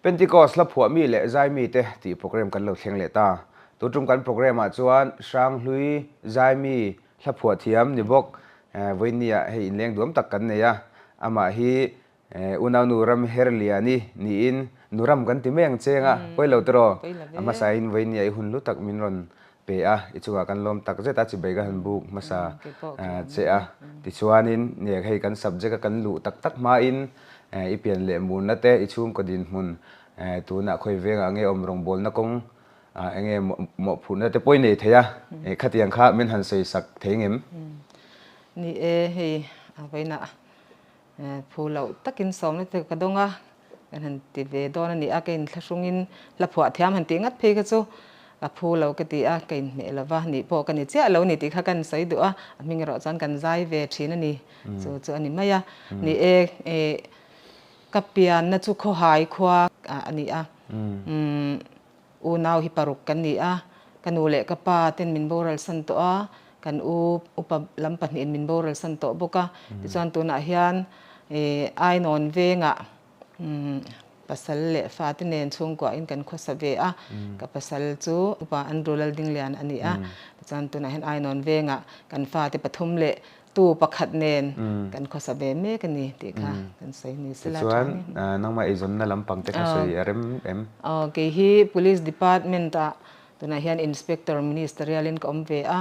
Pentecost hla phuah mi leh zai mi te tih program kan lo thleng leh ta. Tun tum kan program ah chuan Hranghlui zai mi hla phuah thiam ni bawk Vawinia hei inleng duam tak kan nei a, amah hi Unaunu ram Herliani niin nu ram kan ti mai ang cheng a, pawi lo tiraw? A hmasain Vawinia i hun hlu tak min rawn pe a, i chungah kan lawm tak zet a, chibai ka han buk hmasa che a. Tichuanin nia hei kan subject a kan luh tak tak hmain i pian leh murna te, i chhungkaw dinhmun tunah khawi vengah nge awm rawngbawlna kawng enge mawhphurhna te pawh i nei thei a, khatiang kha min han sawi sak thei ngem? Ni e, hei a vawiinah Phu loh takin sawmna te ka dawng a, kan han ti ve dawn a ni a, ka inthlahrungin hla phuah thiam han tih ngat phei kha chu ka phu lo ka ti a, ka inhmeh lo va, nih pawh ka ni chiah lo ni tih kha kan sawi duh a, a hming erawh chuan kan zai ve thin a ni, chu chu a ni mai a, ni e, ka pianna chu khawhai khua a ni a, Unau hi paruk kan ni a, ka nu leh ka pa ten min boral san tawh a, kan u upa lam pahnihin min boral san tawh bawk a. Tichuan tunah hian Ainawn vengah pasal leh fate nen chhungkuahin kan khawsa ve a, ka pasal chu upa Andrew Laldinglian a ni a. Tichuan tunah hian Ainawn vengah kan fate pathum leh Tu pakhat nen kan khawsa ve mek a ni tih kha kan sawi ni sela tha Tichuan nangmah eizawnna lampang te kha sawi a rem em? Aw, kei hi Police Department ah tunah hian Inspector Ministerial in ka awm ve a,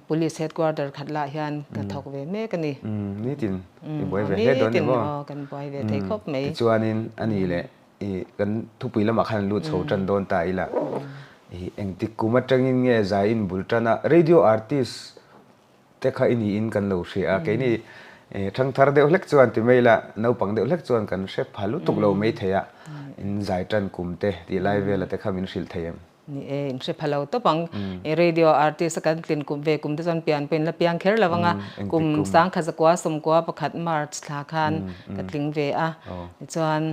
Police Headquarter khat lah hian ka thawk ve mek a ni. Nitin i buai ve hle dawn ni maw? Nitin aw, kan buai ve thei khawp mai. Tichuanin a ni leh i kan thupui lamah khan an lut chho tan dawn ta ila, i engtik kum atangin nge zai in bul tan a, Radio Artist te kha i niin kan lo hria a, keini thangthar deuh hlek chuan ti mai ila, naupang deuh hlek chuan kan hre pha lutuk lo mai thei a, in zai tan kum te tih lai vela te kha min hrilh thei em? Ni e, in hre pha lo tawp ang. Radio artist a kan tlin kum ve kum te chuan pian pawhin la piang kher lo ang a, kum sangkha zakua sawmkua pakhat March thla khan ka tling ve a, tichuan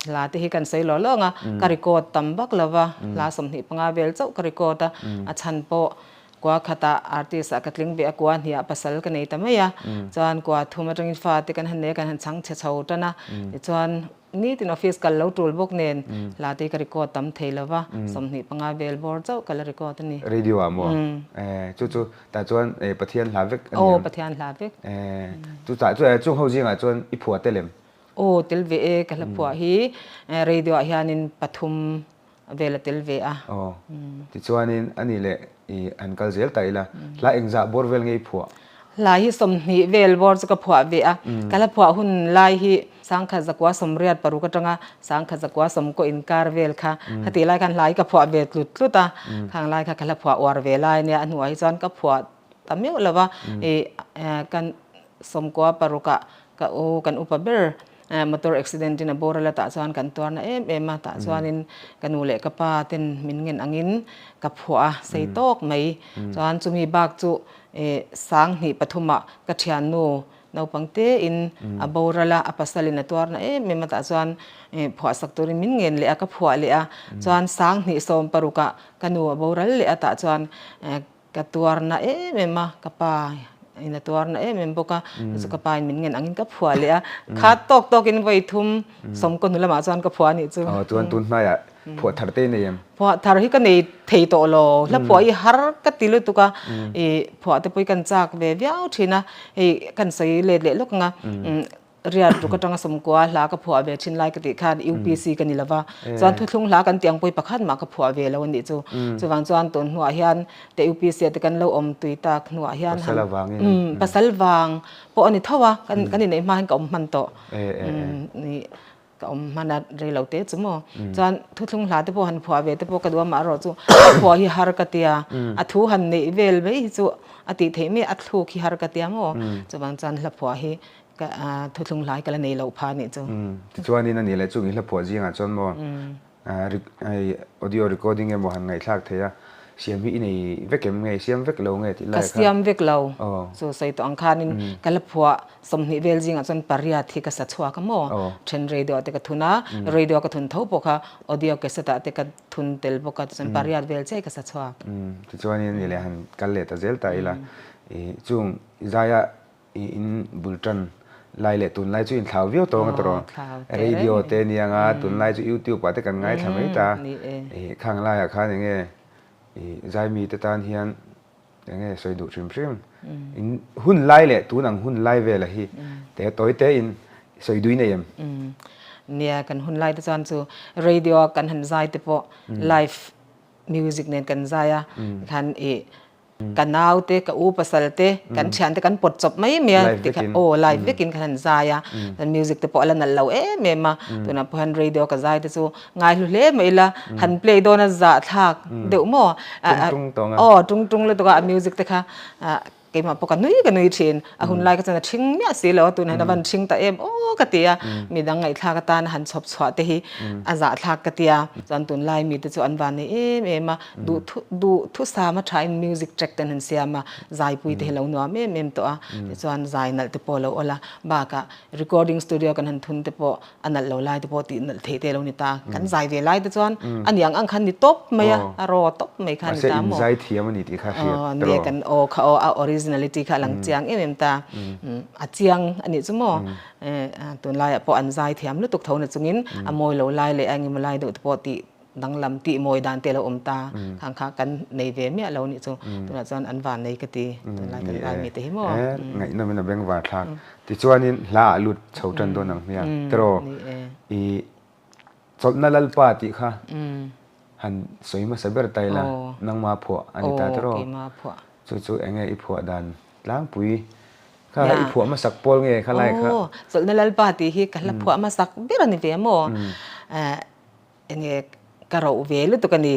hla te hi kan sawi lawh lawng a, ka record tam vak lo va, hla 25 vel chauh ka record a, a chhan pawh Kua khatah artist ah ka tling ve a, kua hniah pasal ka nei ta mai a, chuan kua thum atangin fa te kan han nei a, kan han chhang chhe chho tan a, tichuan nitin office kal lo tul bawk nen hla te hi ka record tam thei lo va, 25 vel bawr chauh ka la record a ni. Radio ah maw? Chu chu tah chuan Pathian hla vek a ni em? Aw, Pathian hla vek. Chu tah chu chung ho zingah chuan i phuah tel em? Aw, tel ve e, ka hla phuah hi radio ah hianin pathum vel a tel ve a. Aw. Tichuanin a ni leh i han kal zel ta ila, hla engzah bawr vel nge i phuah? Hla hi 20 vel bawr chu ka phuah ve a. Ka hla phuah hun lai hi 1986 atanga 1990 inkar vel kha khatih lai khan hla hi ka phuah ve tlut tlut a. Khang lai kha ka hla phuah uar ve lai ania, a hnuah hi chuan ka phuah ta meuh lo va. I kan 96 ah ka u kan upa ber Motor accident in a boral a tah chuan kan tuarna em em a, tah chuanin ka nu leh ka pa ten min ngen angin ka phuah a, sei tawk mai. Chuan chumi bak chu 2003 ah ka thiannu naupang tein a boral a, a pasalin a tuarna em em a, tah chuan phuah sak turin min ngen leh a, ka phuah leh a. Chuan 2016 ah ka nu a boral leh a, tah chuan Ka tuarna em em a, ka pa in a tuarna em em bawk a, chu ka pa in min ngen angin ka phuah leh a, khat tawk tawk in vawi thum sawmkaw hnu lamah chuan ka phuah a nih chu. Aw chuan tun hnaiah phuah thar te i nei em? Phuah thar hi ka nei thei tawh lo, hla phuah hi har ka ti lutuk a, i phuah te pawh hi kan chak ve viau thin a, hei kan sawi let leh lawk ang a, Riat ruk atanga sawmkua hla ka phuah ve thin lai ka tih khan UPC ka ni lova, chuan thuthlung hla kan tih ang pawh hi pakhat mah ka phuah ve lo a nih chu. Chuvang chuan tun hnuah hian te UPC ah te kan lo awm tui tak hnuah hian Pasal avangin. Umm pasal vang pawh a ni tho a, kan kan inneih hma hian ka awm hman tawh. Nih ka awm hman a rei lo te chu maw. Chuan thuthlung hla te pawh han phuah ve te pawh ka duh a mah erawh chu a phuah hi har ka tia, a thu han neih vel mai hi chu a tih theih mai a thluk hi har ka tia maw. Chuvang chuan hla phuah hi Ka thuthlung hlai ka la nei loh pha nih chu. Tichuanin a nih leh chung i hla phuah zingah chuan maw hei audio recording emaw han ngaihthlak thei a, siam hi i nei vek em nge, siam vek lo nge tih lai kha. Ka siam vek lo. Chu sawi tawh ang khanin ka hla phuah 20 vel zingah chuan pariat hi ka sa chhuak a maw. Then radio ah te ka thun a, radio a ka thun tho pawh kha audio cassette ah te ka thun tel bawk a, tichuan pariat vel chiah hi ka sa chhuak. Tichuanin a nih leh han kal leh ta zel ta ila, chung i zaia I in bul tan Lai leh tunlai chu inthlau viau tawng a tawrh. Radio te nia nga tunlai chu YouTube ah te kan ngaithla mai ta. Khang laiah khan enge zaimi te tan hian enge sawi duh hrim hrim. In hun lai leh tun ang hun lai vela hi te tawi te in sawi dui nei em? Nia kan hun lai te chuan chu radio a kan han zai te pawh live music nen kan zai a khan i Ka nau te, ka u pasal te, kan thian te kan pawt chawp mai mai a tikha aw live vekin khan han zai a, chuan music te pawh a la nalh lo em em a, tunah pawh hian radio ka zai te chu ngaihlu hle mai ila han play dawn a zahthlak deuh maw aw tung tung lutuk a a music te kha keimah pawh ka nui ka nui thin, a hun lai kha chuan a thing miah si lo a tunah hian a van thing ta em aw ka ti a, midang ngaihthlak atana han chhawp chhuah te hi a zahthlak ka ti a, chuan tunlai mite chu an van nei em em a. Duh thu duh thusam a thain music track te an han siam a, zaipui te hi lo nuam em em tawh a, tichuan zai nalh te pawh a lo awl a, bakah recording studio kan han thun te pawh a nalh lo lai te pawh tih nalh theih te a lo ni ta, kan zai ve lai te chuan a niang ang khan ni tawp mai a, a raw tawp mai kha a ni ta maw? Mahse in zai thiam a ni tih kha hriat tawh. Nia kan aw kha aw a originality kha a lang chiang em em ta, a chiang a nih chu maw? Tunlaiah pawh an zai thiam lutuk tho na chungin a mawi lo lai leh a engemaw lai deuh te pawh tih Danglam tih mawi dan te lo awm ta khang kha kan nei ve miah lo nih chu tunah chuan an van nei ka ti tunlai kan lai mi te hi maw. Ngaihnawm in a beng var thlak tichuanin hla ah lut chho tan dawn ang hmiang tiraw i chawlhna lalpa tih kha han sawi hmasa ber ta ila nangma phuah a ni ta tiraw chu chu enge i phuah dan tlangpui kha i phuah hmasak pawl nge kha lai kha. Chawlhna lalpa tih hi ka hla phuah hmasak ber a ni ve maw. Enge ka roh ve lutuk a ni.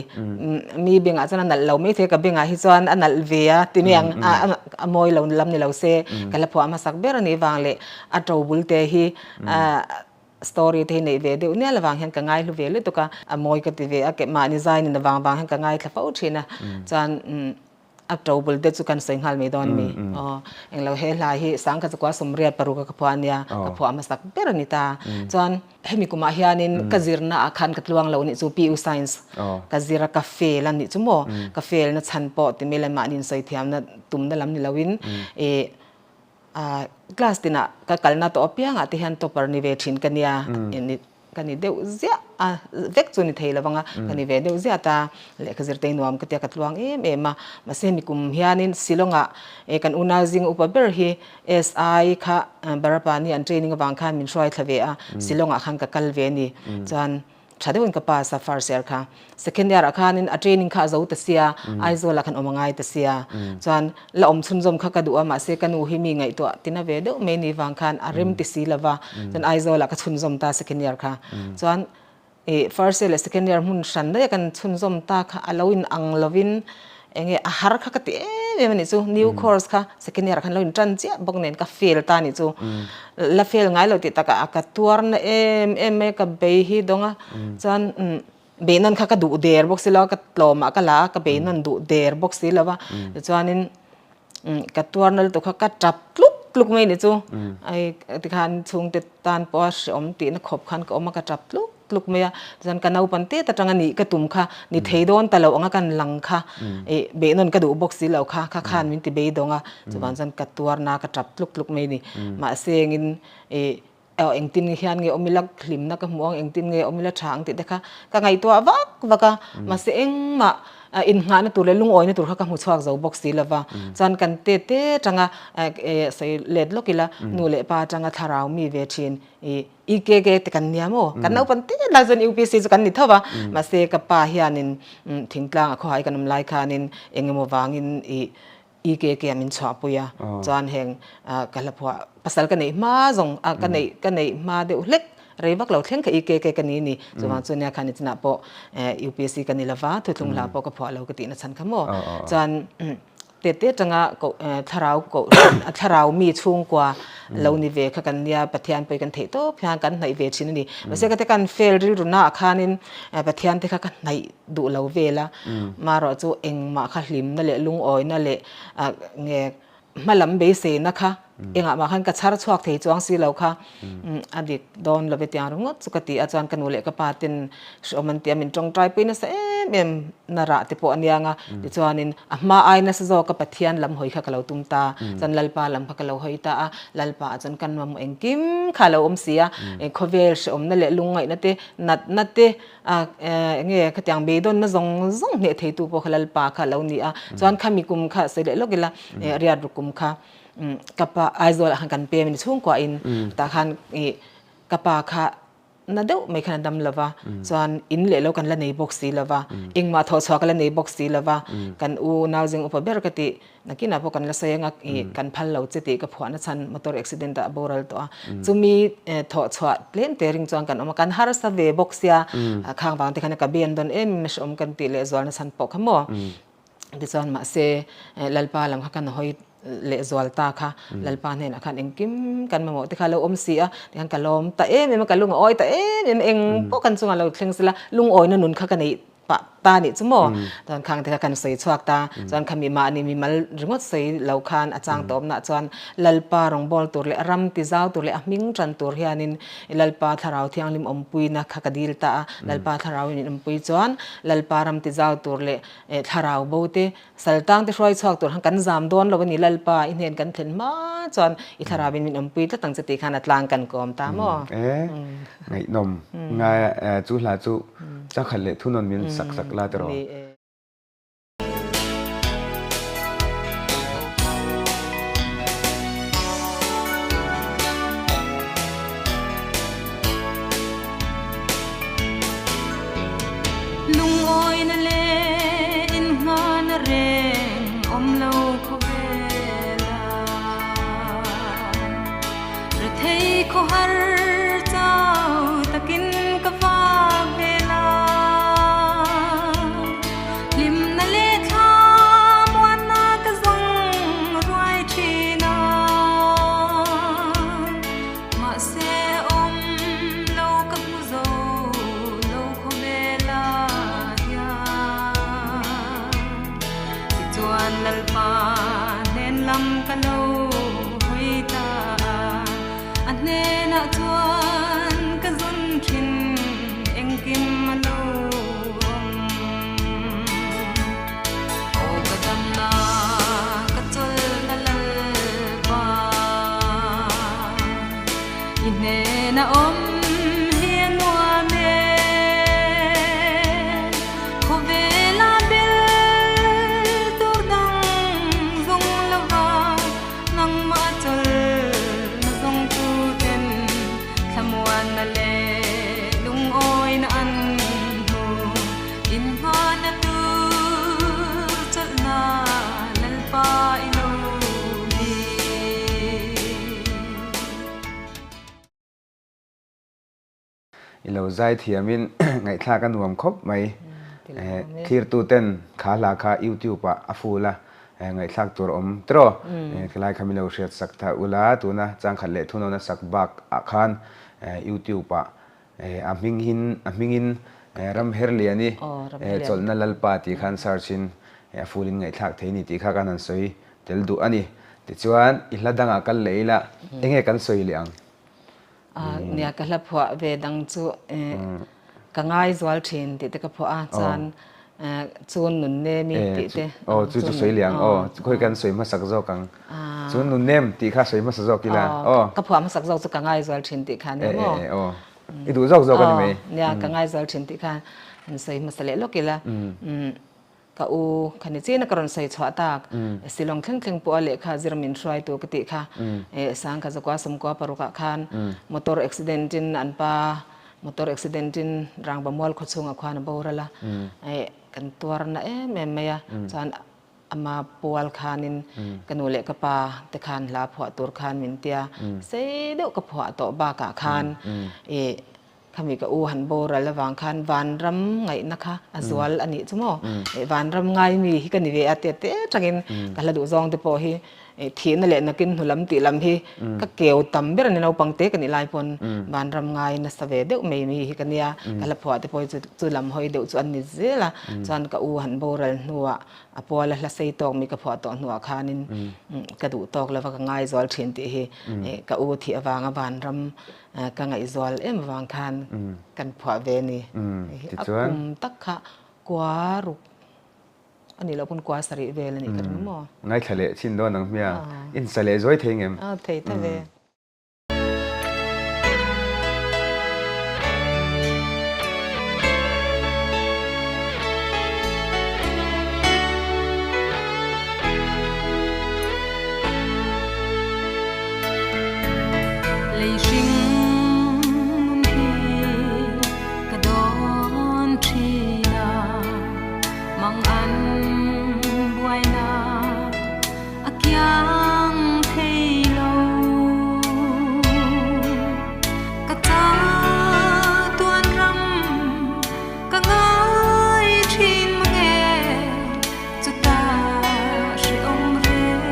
Mi bengah chuan a nalh lo maithei ka bengah hi chuan a nalh ve a ti mai ang a mawi lo lam ni lo se ka la phuah hmasak ber a nih vang leh a to bul te hi story te hi neih ve deuh nial avang hian ka ngaihlu ve lutuk a, a mawi ka ti ve a mahni zai nen avang vang hian ka ngaithla fo thin a chuan A to bul te chu kan sawi nghal mai dawn mi. Aw, englo he hla hi sangkhat chu kua 86 ka ka phuah ania, ka phuah hmasak ber a ni ta. Chuan hemi kumah hianin ka zirna ah khan ka tluang lo nih chu PU Science ka zir a, ka fail a nih chu maw, ka fail na chhan pawh ti mai leh mahni insawi thiamna tumna lam ni loin ih class tinah ka kalna tawh apiangah te hian topper ni ve thin ka nia. Ka ni deuh ziah a, vek chu ni thei lo vang a, ka ni ve deuh ziah ta, lehkha zirtei nuam ka tia ka tluang em em a, mahse hemi kum hianin Shillong-ah eh kan unau zing upa ber hi SI kha Barapani an training avang khan min hruai thla ve a, Shillong-ah khan ka kal ve a ni, chuan tha deuhin ka pass a first year kha, second year ah khanin a training kha a zo ta sia, Aizawl-ah khan awm a ngai ta sia, chuan La awm chhunzawm kha ka duh a, mahse ka nu hi mi ngaihtuah tina ve deuh mai ni vang khan a rem ti si lo va, chuan Aizawlah ka chhunzawm ta second year kha. Chuan ih first year leh second year hmun hran daih a kan chhunzawm ta kha a lo in ang lovin eng nge a har kha ka ti em em a nih chu, new course kha second year ah khan lo in tan chiah bawk nen ka fail ta a nih chu. La fail ngai lo tih takah a ka tuar na em em mai a, ka bei hi dawng a, chuan Beihnawn kha ka duh der bawk si lo a, ka tlawmah ka la a, ka beihnawn duh der bawk si lo a. Tichuanin ka tuarna lutuk kha ka tap tluk tluk mai ni chu. Ai tikhan chhungte tan pawha hreawm tihna khawp khan ka awm a, ka tap tluk tluk mai a. Tichuan ka naupang tet atanga nih ka tum kha ni thei dawn ta lo anga kan lang kha ih beihnawn ka duh bawk si lo kha, kha khan min ti beidawng a. Chuvang chuan ka tuarna ka tap tluk tluk mai ni. Mahse engin ih Aw engtin nge hian nge awm ila hlimna ka hmuh ang, engtin nge awm ila tha ang tih te kha ka ngaihtuah vak vak a, mahse engmah innghahna tur leh lungawina tur kha ka hmu chhuak zo bawk si lova, chuan kan te te atanga sawi let lawk ila nu leh pa atanga thlarau mi ve thin ih EKK te kan nia maw, kan naupang te lai chuan UPC chu kan ni tho va, mahse ka pa hianin thingtlang a khawhai kan awm lai khanin engemaw vangin ih EKK a min chhuahpui a, chuan heng ka hla phuah pasal ka neih hma zawng a ka neih ka neih hma deuh hlek rei vak lo thleng kha EKK ka ni ni chuvang chu nia khan nichinah pawh UPSC ka ni lova thuthlung hla pawh ka phuah lo ka tihna chhan kha maw chuan te te atanga koh thlarau koh thlarau mi chhungkua lo ni ve kha kan nia Pathian pawh hi kan theih tawp hian kan hnaih ve thin a ni mahse ka te kan fail rilru naah khanin Pathian te kha ka hnaih duh lo vel a, marawh chu engmah kha hlimna leh lungawina leh nge hmalam beiseina kha Engah mah khan ka chhar chhuak thei chuang si lo kha a dik dawn lo ve tiang ringawt chu ka ti a, chuan ka nu leh ka pa ten hrehawm an ti a, min tawngtai pui nasa em em na rah te pawh a niang a, tichuanin a hma ai nasa zawk a Pathian lam hawi kha ka lo tum ta, chuan Lalpa lam kha ka lo hawi ta a, Lalpa ah chuan kan mamawh engkim kha a lo awm si a, khawvel hrehawmna leh lungngaihna te natna te a enge khatiang beidawnna zawng zawng hneh theitu pawh kha Lalpa kha a lo ni a, chuan khami kum kha sawi leh lawk ila riat ru kum kha ka pa Aizawl ah khan kan pem a ni chhungkua in tah khan ih ka pa kha na deuh mai khan a dam lo va chuan in leh lo kan la nei bawk si lo va engmah thawh chhuah ka la nei bawk si lo va kan u nauzing upa ber ka tih nakinah pawh kan la sawi anga ih kan phal lo che tih ka phuahna chhan motor accident ah a boral tawh a chumi thawh chhuah tlem te ring chuan kan awm a kan harsa ve bawk sia khang vang te khan ka ben dawn em em a hrehawm kan tih leh zualna chhan pawh kha maw. Tichuan mahse Lalpa lam kha kan hawi leh zual ta kha Lalpa hnenah khan engkim kan mamawh te kha a lo awm si a, tikhan ka lawm ta em em a, ka lung a awi ta em em a, eng pawh kan chungah lo thleng sela lungawina nun kha ka neih pah ta nih chu maw. Chuan khang te kha kan sawi chhuak ta, chuan khami mahni mimal ringawt sawi lo khan a chang tawpnah chuan Lalpa rawngbâwl tur leh a ram ti zau tur leh a hming ṭan tur hianin Lalpa Thlarau Thianghlim awmpuina kha ka dil ta a, Lalpa Thlarau in awmpui chuan Lalpa ram ti zau tur leh Eh thlarau bo te, saltang te hruai chhuak tur khan kan zam dawn lo a ni Lalpa, i hnen kan thlen hma chuan i thlarau in min awmpui tlat ang che tih khan a tlang kan kawm ta maw? Eh ngaihnawm ngai a chu hla chu changkhat leh thunawn min sak sak la tiraw? Lungawina leh inhmana reng awm lo khawvela rethei khawhar chau takin ka vak vel a, hlimna leh thla muanna ka zawng ruai thin a. Mahse awm lo ka hmu zo lo khawvel ah hian tichuan Lalpa hnen lam ka lo hawi ta a, a hnenah chuan ka zun thin engkim a lo awm. Aw ka damna ka chawlhna Lalpa i hnena awm hi a nuam e. Khawvela bel tur dang zawng lova nangmah chawlhna zawng tu ten thlamuanna leh lungawina an hmu. Inhmana tur chawlhna Lalpa i lo ni. I lo zai thiamin ngaihthlak a nuam khawp mai. Thlirtu ten kha hla kha YouTube ah a full a ngaihthlak tur awm tiraw? Khilai kha min lo hriat sak tha ula tuna changkhat leh thunawna sak bak ah khan YouTube ah A hmingin a hmingin ram her lian i chawlhna Lalpa tih khan search in a full in ngaihthlak thei ni tih kha kan han sawi tel duh a ni. Tichuan i hla dangah kal leh ila enge kan sawi leh ang? Nia ka hla phuah ve dang chu ka ngai zual thin tih te ka phuah a chuan Chun nun nem i tih te. Aw chu chu sawi leh ang aw khawi kan sawi hmasak zawk ang. Chun nun nem tih kha sawi hmasa zawk ila aw. Ka phuah hmasak zawk chu ka ngai zual thin tih kha nia maw. E aw i duh zawk zawk a ni mai. Nia ka ngai zual thin tih kha han sawi hmasa leh lawk ila. Ka u kha ni chin a ka rawn sawi chhuah tak Shillong thleng thleng pawh a lehkha zir min hruaitu ka tih kha Sangkha zakua sawmkua parukah khan motor accident in an pa Motor accident in Rangva mual khaw chhungah khuan a boral a, kan tuar na em em mai a, chuan ama pual khanin ka nu leh ka pa te khan hla phuah tur khan min tia sei deuh ka phuah tawh bakah khan ih khami ka u han boral avang khan vanram ngaihna kha a zual a nih chu maw, vanram ngai mi hi ka ni ve a tia te tangin ka hla duh zawng te pawh hi. Thihna leh nakin hnu lam tih lam hi ka keu tam ber a ni naupang te ka nih lai pawn vanram ngai nasa ve deuh mai mi hi ka nia. Ka hla phuah te pawh hi chu chu lam hawi deuh chu an ni zel a. Chuan ka u han boral hnuah a puala hla sei tawk mi ka phuah tawh hnuah khanin ka duh tawk lova ka ngaizual thin tih hi ka u thih avanga vanram ka ngaihzual em avang khan kan phuah ve a ni. A kum tak kha kua ruk a nih loh pawn kua sarih vel a nih ka ring maw? Ngaithla leh chin dawn ang hmia. Insa leh zuai thei ngem? A thei ta ve. Lei hring nun hi ka dawn thin a, mang an buaina a kiang thei lo. Ka ta tuan ram ka ngai thin mange chuta hrehawm reng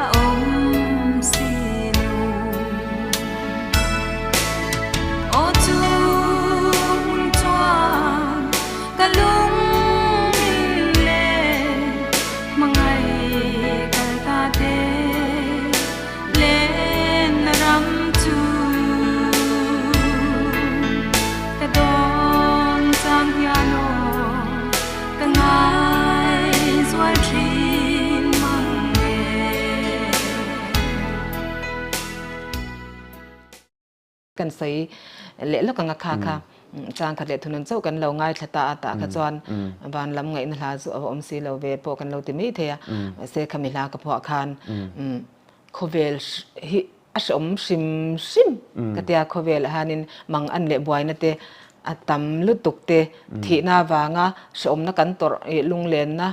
a awm si lo. Aw chu hmun chuan ka lung min le hmangaih kal ta te len na ram chu ka dawn chang hian aw ka ngai zual thin mang nge. Kan sawi leh lawk ang a kha kha chang khat leh thunun chauh kan lo ngaithla ta a tah kha chuan van lam ngaihna hla chu a va awm si lo ve pawh kan lo ti mai thei a mahse khami hla ka phuah khan khawvel hi a hrehawm hrim hrim ka tia khawvel ah hianin mang an leh buaina te a tam lutuk te thihna avanga hrehawmna kan tawrh ih lunglenna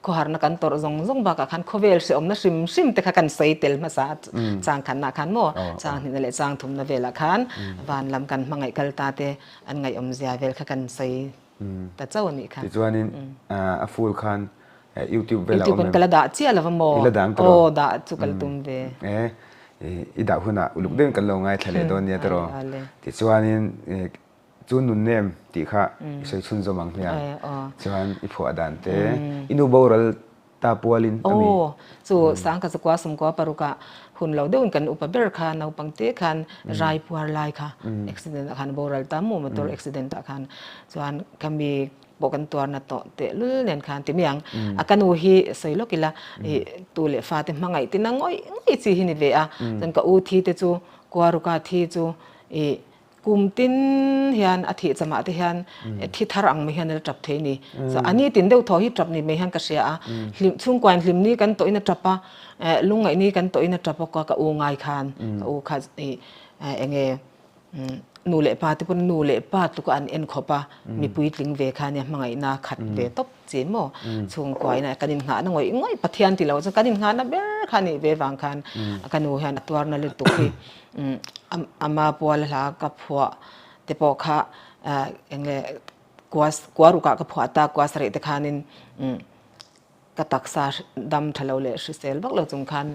Khawharna kan tawrh zawng zawng bakah khan khawvel hrehawmna hrim hrim te kha kan sawi tel hmasa a chang khanna khan maw chang hnihna leh chang thumna velah khan van lam kan hmangaih kal ta te an ngaihawm zia vel kha kan sawi ta chauh a nih kha. Tichuanin a full khan YouTube velah awm em? YouTube an ka la dah chiah lo va maw? I la dah ang tawh? Aw dah chu ka la tum ve. E i dah hunah uluk deuhin kan lo ngaithla leh dawn nia tawh. Tichuanin Chu nunnem tih kha i sawi chhunzawm ang hmiang. Chuan i phuah dan te, i nu boral ta pualin a mi. Aw, chu Sangka Zakua Sawmkua parukah hun lo deuhin kan upa ber kha naupang te khan rai puar lai kha accident ah khan boral ta maw motor accident ah khan chuan ka mi pawh kan tuarna tawh tehlul nen khan ti mai ang. A ka nu hi sawi lawk ila i tu leh fate hmangaih tina ngawih ngawih chi hi ni ve a. Chuan ka u thi te chu Kuaruka thi chu i Kum tin hian a thih chamah te hian thi thar ang mai hian a la tap thei a ni. So a ni tin deuh thaw hi tap ni mai hian ka hria a. Hlim chhungkuain hlim ni kan tawhin a tap a, lungngaih ni kan tawhin a tap bawk a ka u ngai khan ka u kha ih eng nge nu leh pa te pawn nu leh pa tluka an en khawp a, mipui tling ve kha nia hmangaihna khat ve tawp chi maw. Chhungkuain kan innghahna ngawih ngawih Pathian ti lo chuan kan innghahna ber kha a nih ve vang khan ka nu hian a tuarna lutuk hi. Ama pual hla ka phuah te pawh kha eng nge kua rukah ka phuah ta kua sarih te khanin ka taksa dam tha lo leh hrisel vak lo chung khan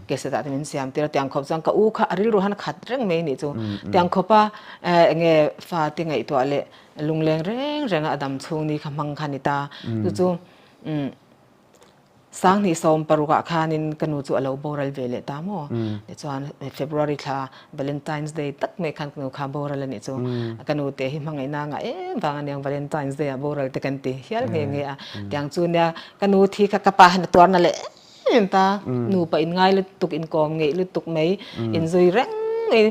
cassette ah te min siam tir a tiang khawp chuan ka u kha a rilru han khat reng mai nih chu tiang khawpa eng nge fa te ngaihtuah leh lungleng reng reng a dam chhung ni kha hmang kha ni ta chu chu Sanghnih 16 ah khanin ka nu chu a lo boral ve leh ta maw? Tichuan February thla Valentine's Day tak mai khan ka nu kha boral a nih chu. Ka nu te hi hmangaihna ngah em vang a niang Valentine's Day ah boral te kan ti hial nghe nghe a. Tiang chu nia ka nu thi kha ka pa hian a tuarna leh em em ta. Nupa inngai lutuk, inkawm ngeih lutuk mai, inzui reng mai.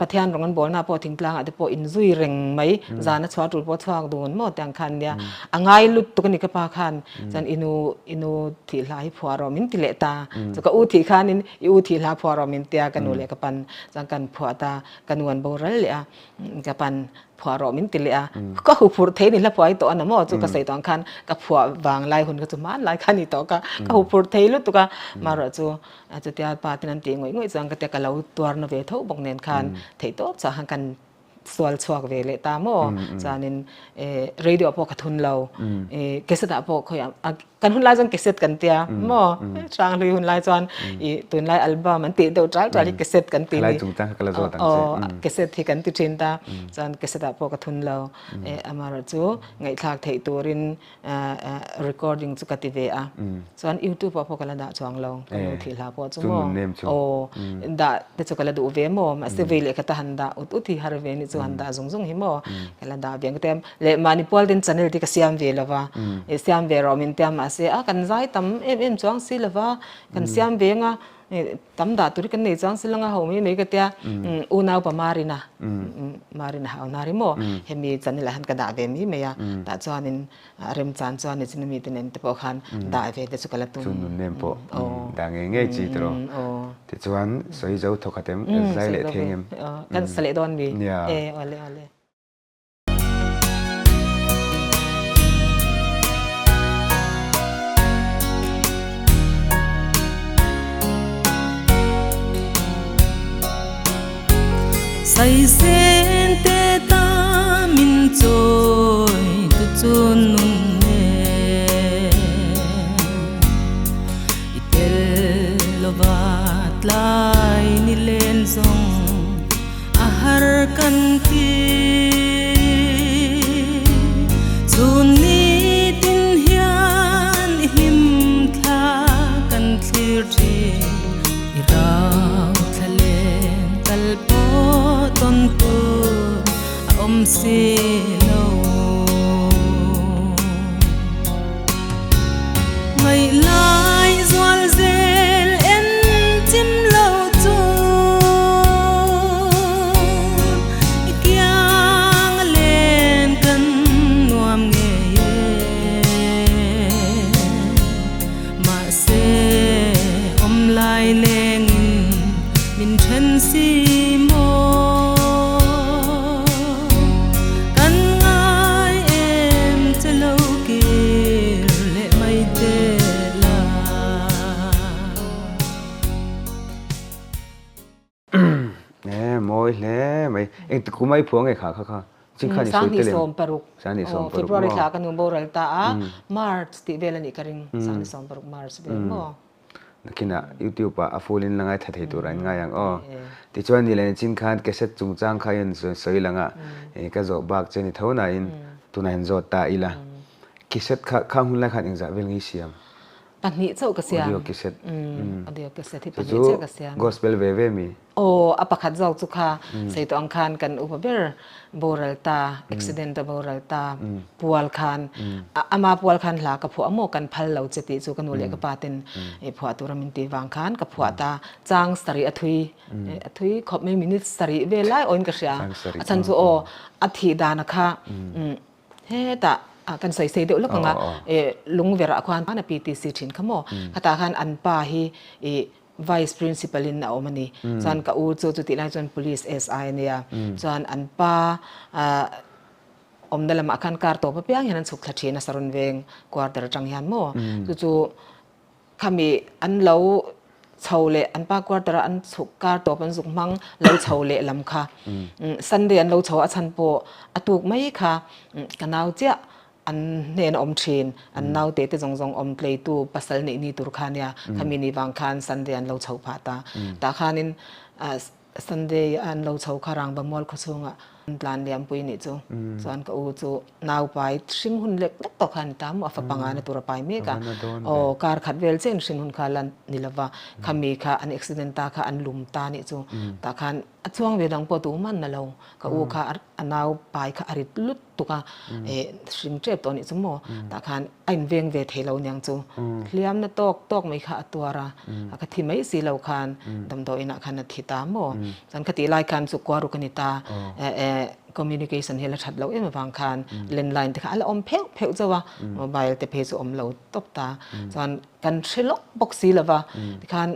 Pathian rawng an bawlna pawh thingtlang ah te pawh in zui reng mai zan a chhuah tul pawh chhuak dun maw tiang khan nia a ngai lut tuk a ni ka pa khan chuan i nu i nu thih hla hi phuah rawh min ti leh ta chu ka u thih khan in i u thih hla phuah rawh min tia ka nu leh ka pan chuan kan phuah ta ka nu an boral leh a ka pan phuah rawh min ti leh a ka hu phurh thei ni hla phuah hi tawh a na maw chu ka sawi tawh ang khan ka phuah vang lai hun kha chu hman lai kha ni tawh ka ka hu phurh thei lutuk a marawh chu Chutia pa ten an tih ngawih ngawih chuan ka tia ka lo tuarna ve tho bawk nen khan theih tawp chah khan kan sual chhuak ve leh ta maw chuanin radio pawh ka thun lo cassette ah pawh khawiah. Kan hun lai chuan cassette kan tia maw? Hranghlui hun lai chuan i tunlai album an tih deuh ṭal ṭal hi cassette kan ti ni. Khalai chungchang kha ka la zawt ang che. Aw, cassette hi kan ti ṭhin ta. Chuan cassette ah pawh ka thun lo. Amaherawhchu ngaihthlak theih turin recording chu ka ti ve a. Chuan youtube ah pawh ka la dah chuang lo. Ka nu thih hla pawh chu maw? Aw, dah te chu ka la duh ve maw? Mahse vei leh khat a han dah ut ut hi har ve ni chu han dah zung zung hi maw? Ka la dah ve ang ka ti a. Leh mahni pual ten channel te ka siam ve lo va, i siam ve rawh min tia mahse a kan zai tam em em chuang si lo va, kan siam ve anga tam dah tur hi kan nei chuang si lo anga ho mai mai ka tia unau pa Marina Marina hau na ri maw hemi channel ah hian ka dah ve mai mai a tah chuanin remchan chuan nichin ami te nen te pawh khan dah ve te chu ka la tum. Chu nun nem pawh dah ngei ngei chi tiraw tichuan sawi zo thawkhat em zai leh theng em kan sa leh dawn mi e awle awle. Saisen te ta min chawi tu chu nun nge I tel lova tlai ni len zawng A har kan ti. Chun nitin hian i hlim thla kan thlir thin. I rau thla len kal pawh tawn tur a awm si lo. Ngaihlai zual zel en chim lo chu i kiang a len kan nuam ngei e. Mahse awm lai lengin min then si maw? Kan ngai em che lo kir leh mai te la. E mawi hle mai. Engti kum a i phuah nge kha kha kha? Chingkhan i sawi tel em? 2016. 2016 February thla ka nu boral ta a, March tih vel a nih ka ring. 2016 March vel maw? Nakinah YouTube ah a full in la ngaithla thei tur ah in ngai ang aw. Tichuan ni leh nichin khan cassette chungchang kha hian sawi lang a, ka zawh bak che ni tho nain tunah hian zawt ta ila. Cassette kha khang hun lai khan engzah vel nge i siam? Pahnih chauh ka siam. Audio cassette. Audio cassette hi pahnih chiah ka siam. Gospel ve ve mi? Aw, a pakhat zawk chu kha sawi tawh ang khan kan upa ber boral ta, accident a boral ta pual khan ama pual khan hla ka phuah maw kan phal lo che tih chu ka nu leh ka pa ten phuah tura min tih vang khan ka phuah ta. Chang sarih a thui, a thui khawp mai minute sarih vel lai awin ka hria. A chhan chu aw a thih dana kha hetah kan sawi sei deuh lawk ang a, lungverah khuan a PTC thin kha maw, khatah khan an pa hi ih Vice Principal in a awm a ni. Chuan ka u chu chutih lai chuan Police SI a nia. Chuan an pa awmna lamah khan kar tawp apiang hian an chhuk thla thin a Saron veng quarter atang hian maw. Chu chu khami an lo chho leh an pa quarter a an chhuk kar tawp an zuk hmang lo chho leh lam kha Sunday an lo chho a chhan pawh a tuk mai kha ka nau chiah An hnen a awm thin, an naute te zawng zawng awm tleitu pasal neih ni tur kha nia, khami ni vang khan Sunday an lo chho phah ta. Tah khanin Sunday an lo chho kha Rangva mual khaw chhungah an tlan liampui nih chu. Chuan ka u chu nau pai hring hun lek lek tawh kha a ni ta maw, a fa panga na tur a pai mek a. Aw kar khat vel chiah in hring hun kha la ni lova, khami kha an accident ta kha an lum ta nih chu. Tah khan a chuang ve dang pawh tuman na lo, ka u kha a nau pai kha a rit lut tuk a hring tep tawh nih chu maw tah khan a inveng ve thei lo niang chu hliam na tawk tawk mai kha a tuar a a ka thi mai si lo khan damdawi inah khan a thi ta maw chuan kha tih lai khan chu kuar ruk a ni ta communication hi a la that loh em avang khan landline te kha a la awm pheuh pheuh chauh a mobile te phei chu awm lo tawp ta chuan kan hre lawk bawk si lova tikhan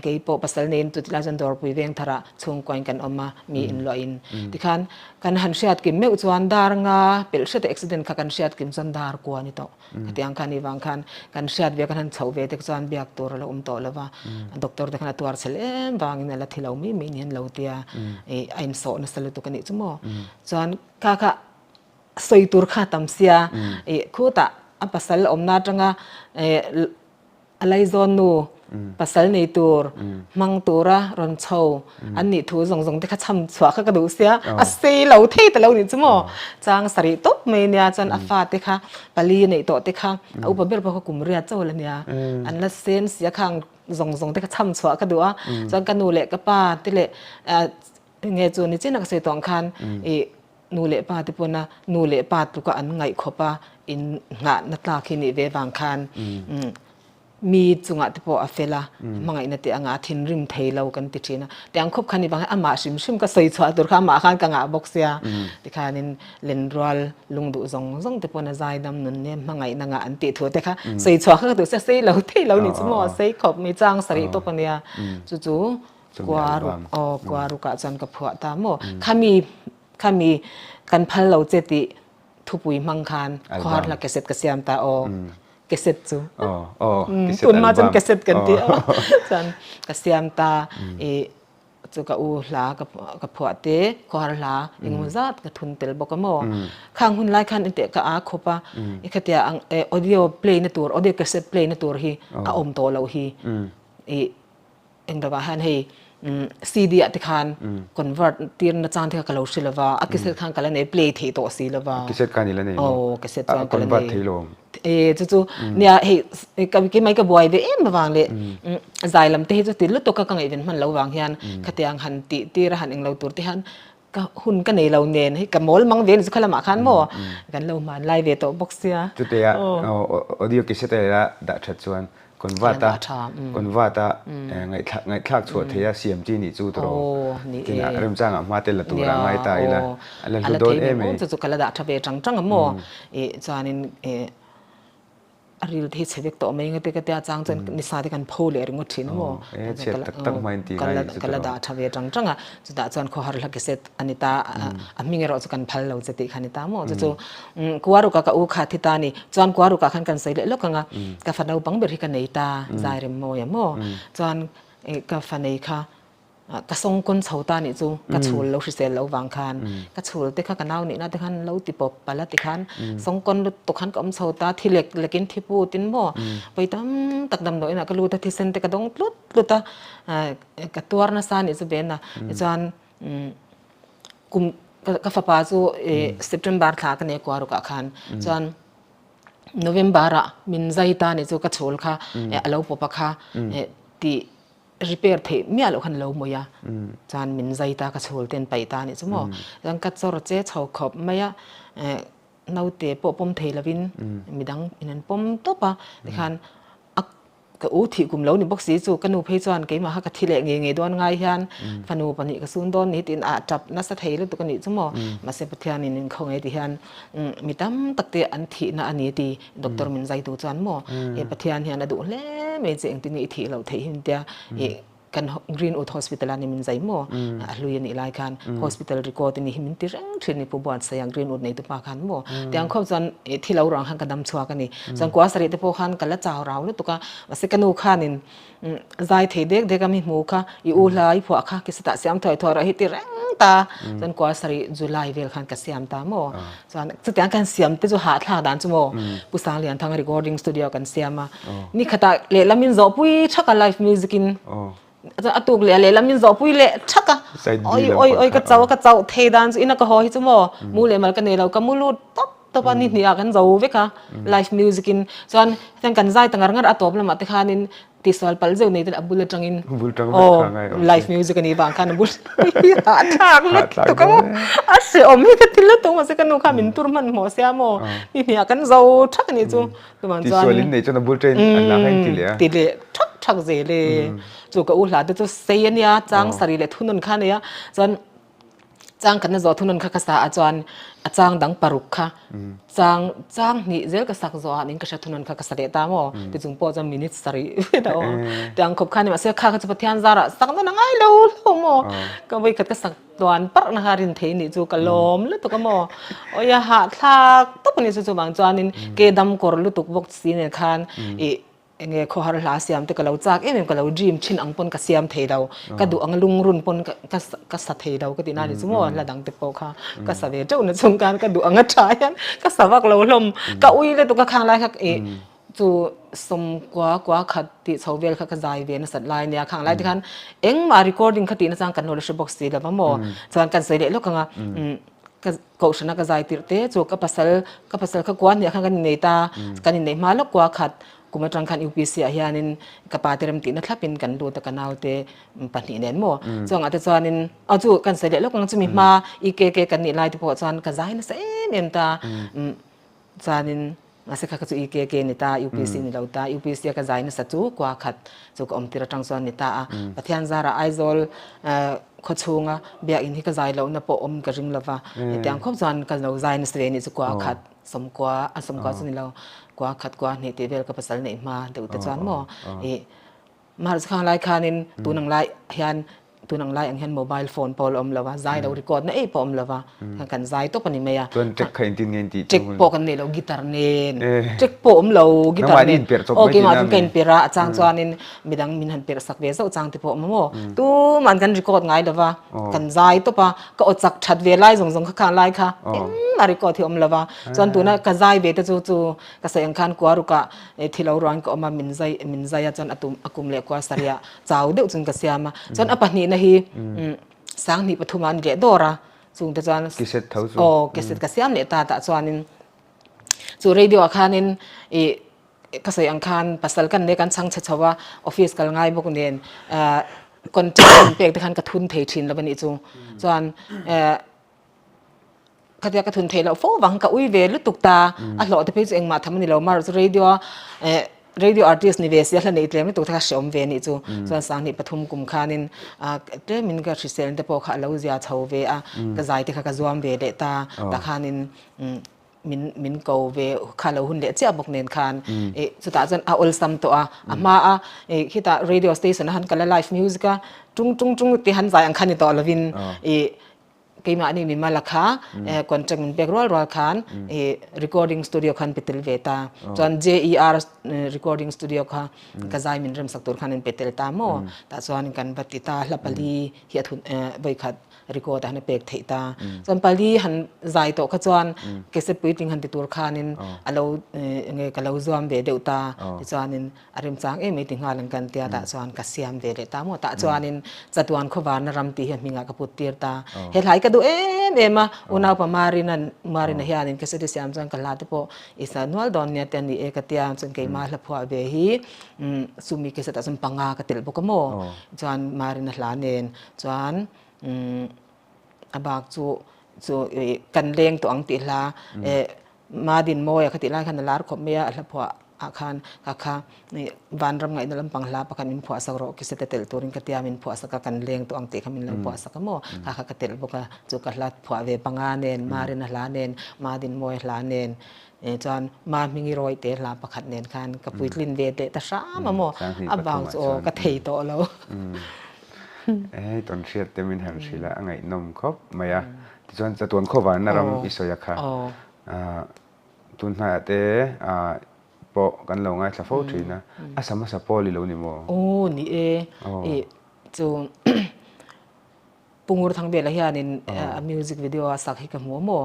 Kei pawh pasal neiin chuti lai chuan dawrpui veng tharah chhungkuain kan awm a, mi inluahin. Tikhan kan han hriat kim meuh chuan dar nga pelh hriat a accident kha kan hriat kim chuan dar kua a ni tawh. Khatiang khan i vang khan kan hriat ve kan han chhoh ve te chuan biak tur a lo awm tawh lo va, doctor te khan a tuar chhel em vangin a la thi lo mai mai ni an lo tia ih a insawh nasa lutuk a nih chu maw. Chuan kha kha sawi tur kha tam sia ih khutah. A pasal awmna atanga a laizawn nu pasal nei tur hmang tura rawn chho an nih thu zawng zawng te kha chham chhuah kha ka duh sia, a sei lo thei ta lo nih chu maw. Chang sarih tawp mai nia chuan a fate kha pali neih tawh te kha a upa ber pawh kha kum riat chauh la nia, an la sen sia khang zawng zawng te kha chham chhuah ka duh a, chuan ka nu leh ka pa te leh nge chu nichin a ka sawi tawh ang khan ih Nu leh pa te pawn a nu leh pa tluka an ngaih khawp a in nghahna tlak hi nih ve vang khan mi chungah te pawh a fel a, hmangaihna te anga a thinrim thei lo kan ti thin a. Tiang khawp khan ni vang hian amah hrim hrim ka sawi chhuah tur kha amah khan ka ngah bawk sia. Tikhanin lenrual lungduh zawng zawng te pawn a zaidam nun nem hmangaihna ngah an tih thu te kha sawi chhuah kha ka duh sia, sei lo thei lo ni chu maw, sei khawp mai chang sarih tawp a nia. Chu chu Kua ruk aw kua rukah chuan ka phuah ta maw? Khami khami kan phal lo che tih thupui hmang khan khuar hla cassette ka siam ta aw cassette chu tunhma chuan cassette kan ti aw chuan ka siam ta i chu ka u hla ka phuah te khuar hla engemaw zat ka thun tel bawk a maw? Khang hun lai khan engteh ka aa khawp a i khatia ang audio play na tur audio cassette play na tur hi a awm tawh loh hi i Engdawah hian hei CD ah te khan convert tir na chang te kha ka lo hre lova, a cassette khan ka la nei play theih tawh si lova. Cassette khan i la nei maw? Aw cassette chuan ka la nei. Convert thei lo. E chu chu nia hei keimah hi ka buai ve em avang leh zai lam te hi chu ti lutuk a ka ngaihven hman lo vang hian khatiang han tih tir a han englo tur te hian Ka hun ka nei lo nen hei ka mawl mang ve ni chu kha lamah khan maw kan lo hman lai ve tawh bawk sia. Chutia audio cassette a ila dah that chuan convert a convert a ngaihthlak chhuah thei a siam chi nih chu tawh tinah remchangah hma te la tur a ngai ta ila a la hlu dawn em ei. Chu chu ka la dah tha ve tang tang a maw chuanin A ril te hi chhe vek tawh mai ngate ka tia chang chuan nisa te kan pho leh ringawt thin a maw? E chhiat tak tak hmain tih ngai chu ka la dah tha ve tang tang a, chutah chuan khawhar hla cassette a ni ta a hming erawh chu kan phal lo che tih kha a ni ta maw? Chu chu Kuaruka ka u kha thi ta a ni, chuan Kuaruka khan kan sawi leh lawk ang a, ka fa naupang ber hi ka nei ta zai rem mawi a maw? Chuan ka fa nei kha Ka sawngkawn chho ta nih chu ka chhul lo hrisel lo vang khan ka chhul te kha ka nau nihna te khan lo ti pawp palh a tikhan sawngkawn lutuk khan ka awm chho ta thi lek lek in thi put in maw vawi tam tak damdawi inah ka lut a thisen te ka dawng tlut tlut a ka tuar nasa nih chu ben a tichuan kum ka fapa chu September thla ka nei kuar rukah khan chuan November ah min zai ta nih chu ka chhul kha a lo pawp a kha tih Repair theih miah loh khan lo mawi a, chuan min zai ta ka chhul ten paih ta anih chu maw. Chuan ka chawr che chho khawp mai a, naute pawh pawm thei lovin midang in an pawm tawp a, tikhan a ka u thih kum lo ni bawk si chu ka nu phei chuan keimah kha ka thi leh ngei ngei dawn ngai hian fanu pahnih ka sun dawn ni tiin a tap nasa thei lutuk anih chu maw. Mahse Pathianin min khaw ngei ti hian mi tam tak te an thihna a ni ti Doctor min zai tu chuan maw he Pathian hian a duh hle mai che engtin nge i thih loh theih hi tia i kan Greenwood Hospital a ni min zai maw a hlui a nih lai khan hospital record a ni hi min ti reng thin ni Pu Buatsaia Greenwood nei tu pa khan maw tiang khawp chuan i thi lo ruang khan ka dam chhuak a ni chuan kua sarih te pawh khan ka la chau rau lutuk a mahse ka nu khanin Zai thei dek dek a mi hmu kha i u hla i phuah kha kisatah siam thuai thuai rawh hi ti reng ta chuan kua sarih July vel khan ka siam ta maw chuan chutiang kan siam te chu hahthlak dan chu maw Pu Sanglianthanga recording studio kan siam a ni khatah lehlam in zawhpui thak a live music in chuan a tuk leh a lehlam in zawhpui leh thak a oi oi oi ka chau ka chauh thei dan chu ina ka haw hi chu maw mu leh mal ka nei lo ka mu lut tawp tawp a ni hnih ah kan zo vek a live music in chuan hetiang kan zai ta ngar ngar a tawp lamah te khanin tisual palh zeuh nei ten a bul atangin aw live music a nih vang khan a bul hahthlak lutuk a a hrehawm hi ka ti lutuk mahse ka nu kha min tur hmanhmawh sia maw ni hnih ah kan zo thak a nih chu chuvang chuan tisual in nei chuan a bul train an la kha in ti leh a ti leh thak thak zel e chu ka u hla te chu sei a nia chang sarih leh thunun kha a nei a chuan Chang khatna zawh thunun kha ka sa a chuan a chang dang paruk kha chang chang hnih zel ka sak zawh ah ning ka hria thunun kha ka sa leh ta maw ti chung pawh chuan minute sarih vel a awm tiang khawp kha ni mahse kha kha chu Pathian zarah sak nawn a ngai lo lo maw ka vawi khat ka sak tluan parh na kha rin thei nih chu ka lawm lutuk a maw awia hahthlak tawp a ni chu chuvang chuanin ke dam kawr lutuk bawk si nen khan ih. Enge khawhar hla siam te ka lo chak em em ka lo dream thin ang pawn ka siam thei lo ka duh ang lungrun pawn ka ka sa thei lo ka tih na ni chu maw hla dang te pawh kha ka sa ve teuh na chung khan ka duh ang a tha hian ka sa vak lo hlawm ka ui lutuk a khang lai kha ih chu sawmkua kua khat tih chho vel kha ka zai ve nasat lai nia khang lai te khan engmah recording kha tih na chang kan lo la hre bawk si lo va maw chuan kan sawi leh lawk ang a ka Kohhrana ka zai tirh te chu ka pasal ka pasal kha kua hniah khan kan innei ta, kan inneih hma lawk kua khat kum atang khan UPC ah hianin ka pa te remtihna thlapin kan lut a ka naute pahnih nen maw chuangah te chuanin aw chu kan sawi leh lawk ang chumi hma EKK kan nih lai te pawh chuan ka zai nasa em em ta chuanin Mahse kha kha chu EKK ni ta, UPC ni lo ta. UPC a ka zai nasa chu kua khat chu ka awm tir atang chuan ni ta a. Pathian zarah Aizawl khaw chhunga biakinn hi ka zai lohna pawh awm ka ring lova. Hetiang khawp chuan ka lo zai nasa ve nih chu kua khat sawmkua, a sawmkua chu ni lo, kua khat kua hnih tih vel ka pasal neih hma deuh te chuan maw ih Mahse khang lai khanin tun ang lai hian tun ang lai ang hian mobile phone pawh a la awm lo a, zai lo record na ei pawh a awm lo va, kan zai tawp a ni mai a. Chuan track kha engtin nge in tih Track pawh kan nei lo guitar nen, track pawh awm lo guitar nen. Aw keimah chuan ka inperh a, a chang chuanin midang min han perh sak ve zauh chang te pawh a awm a maw. Tuman kan record ngai lo va, kan zai tawp a, ka aw chak that ve lai zawng zawng kha khang lai kha engmah record hi a awm lo va. Chuan tuna ka zai ve te chu chu Ka sawi ang khan kua rukah thi lo ruang ka awm a, min zai min zai a chuan a tum a kum leh kua sarih ah chau deuh chuan ka siam a. Chuan a pahnihna hi sanghnih pathum ah a ni leh dawr a, chung te chuan Cassette tho chu. Aw cassette ka siam leh ta tah chuanin chu radio ah khanin ih ka sawi ang khan pasal kan nei kan chhang chhe chho a, office kal ngai bawk nen contract min pek te khan ka thun thei thin lo a nih chu. Chuan Khatia ka thun theih loh fo vang ka ui ve lutuk ta, a hlawh te phei chu engmah tham a ni lo, mar chu radio a eh radio artist ni ve si a hla neih tlem lutuk te kha hreawm ve nih chu, chuan sanghnih pathum kum khanin ah tlemin ka hrisel te pawh kha a lo zia chho ve a, ka zai te kha ka zuam ve leh ta, tah khanin min min ko ve kha lo hun leh chiah bawk nen khan eh chutah chuan a awlsam tawh a, a hma a eh khitah radio station a han kal a live music a tung tung tung te han zai ang kha ni tawh lovin ih Keimahni mimala kha contract min pek rual rual khan recording studio khan pe tel ve ta. Chuan JER recording studio kha ka zai min remsak tur khan an pe tel ta maw. Tah chuan kan va ti ta hla pali hi a thun vawikhat record ah han a pek theih ta. Chuan pali han zai tawh kha chuan cassette puitling han ti tur khanin a lo enge ka lo zuam ve deuh ta. Tichuanin A remchang em mai ti nghal ang kan tia tah chuan ka siam ve leh ta maw tah chuanin chatuan khawvarna ram tih hi a hmingah ka put tir ta. He hlai ka duh em em a, unaupa Marina Marina hianin ka city siam chuan ka hla te pawh i sa nual dawn nia te a ni e ka tia chuan keimah hla phuah ve hi chumi cassette ah chuan panga ka telh bawk a maw chuan Marina hla nen chuan a bak chu chu kan leng tawh ang tih hla Madin Mawia kha tih lai khan a lar khawp mai a, a hla phuah ah khan ka kha vanram ngaihna lampang hla pakhat min phuah sak rawh kisete telh turin ka tia min phuah sak a kan leng tawh ang tih kha min lo phuah sak a maw kha kha ka telh bawk a chu ka hla phuah ve panga nen Marina hla nen Madin Mawia hla nen chuan Ma Hmingi Rawih te hla pakhat nen khan ka puitlin ve leh ta hram a maw a bang chu aw ka thei tawh lo. Hei tawn hriat te min han hrilh a a ngaihnawm khawp mai a. Tichuan chatuan khawvarna ram i sawi a kha. Tun hnaiah te pawh kan lo ngaithla fo thin a, a sa hmasa pawl i lo ni maw? Aw ni e, i chu Pu Ngurthangvela hianin a music video a sak hi ka hmu a maw?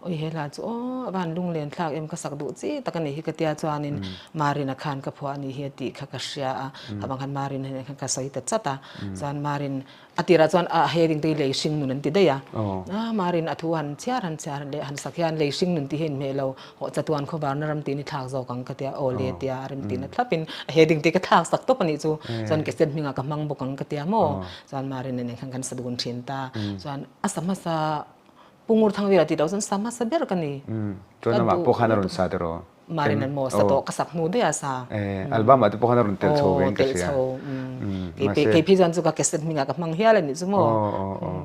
Awi he hla chu aw a van lunglen thlak em ka sak duh chi tak a nih hi ka tia chuanin Marina khan ka phuah a nih hi a tih kha ka hria a, avang khan Marina nen khan ka sawi ta chat a, chuan Marin A tirah chuan a heading te hi lei hring nun an ti daih a. A marin a thu han chhiar han chhiar leh han sak hian lei hring nun tih hi inhmeh lo hawh chatuan khawvarna ram tiin i thlak zawk ang ka tia aw le tia a rem tina thlapin a heading te ka thlak sak tawp a nih chu. Chuan cassette hmingah ka hmang bawk ang ka tia maw. Chuan marin nen khan kan sa dun thin ta. Chuan a sa hmasa Pu Ngurthangvela tih loh chuan sa hmasa ber ka ni. Chuan amah pawh khan a rawn sa tiraw? Marin an maw sa tawh ka sak hnu daih a sa. Album ah te pawh khan a rawn tel chho ve in ka hria. Aw tel chho. Kei phei chuan chu ka cassette hmingah ka hmang hial a nih chu maw.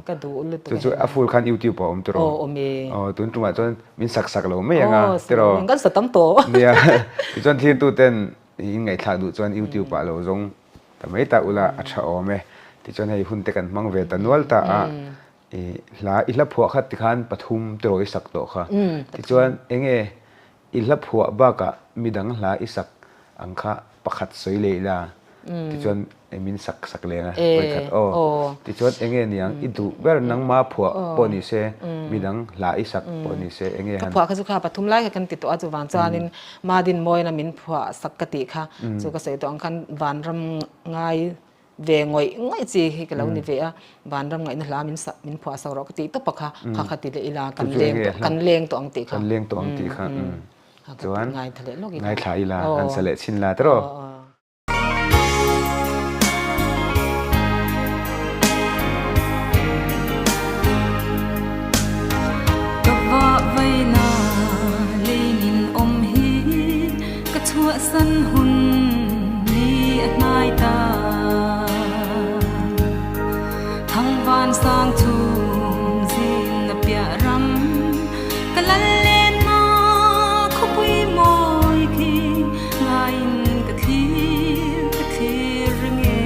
Ka duh lutuk e. Chu chu a full khan YouTube ah a awm tiraw? Aw awm e. Aw tun tumah chuan min sak sak lo mai ang a tiraw? Kan sa tam tawh. Nia tichuan thirtu ten in ngaihthlak duh chuan YouTube ah lo zawng ta mai ta ula a tha awm e. Tichuan hei hun te kan hmang ve ta nual ta a. I hla i hla phuah khat tikhan pathum tiraw i sak tawh kha. Tichuan enge i hla phuah bakah midang hla i sak ang kha pakhat sawi leh ila tichuan min sak sak leng a vawikhat aw tichuan enge niang i duh ber nangma phuah pawh ni se midang hla i sak pawh ni se enge han Ka phuah kha chu kha pathum lai kha kan ti tawh a chuvang chuanin Madin Mawina min phuah sak ka tih kha chu ka sawi tawh ang khan vanram ngai ve ngawih ngawih chi hi ka lo ni ve a, vanram ngaihna hla min sak min phuah sak rawh ka tih tawp a kha kha kha ti leh ila kan leng tawh kan leng tawh ang tih kha kan leng tawh ang tih kha chuan ngaithla leh lawk ila ngaithla ila an sa leh chhin la tiraw. Ka vah vaina leinin awm hi ka chhuahsan hun ni a hnai ta. Thangvan sang chhum zin a piah ram ka lal lenna khawpui mawi khi ngaiin ka thlir ka thlir reng e.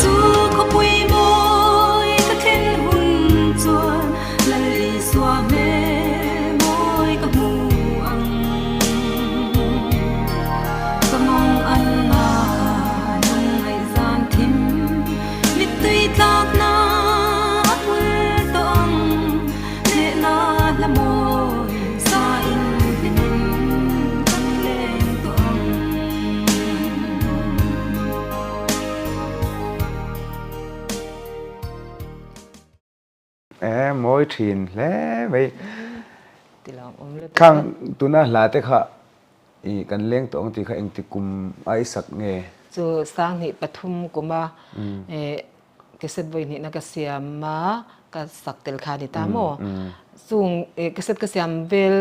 Chu khawpui mawi ka thlen hun chuan Lal Isua hmel mawi ka hmu ang. Ka mawng an na lungngaihzan thim mittui tlakna a hmul tawh ang. Hnehna hla mawi sa in hlimin kan leng tawh ang. E mawi thin hle mai. Khang tuna hla te kha i kan leng tawh ang tih kha engti kum a i sak nge? Chu sanghnih pathum kuma e cassette vawi hnihna ka siam a ka sak tel kha a ni ta maw? Chung cassette ka siam vel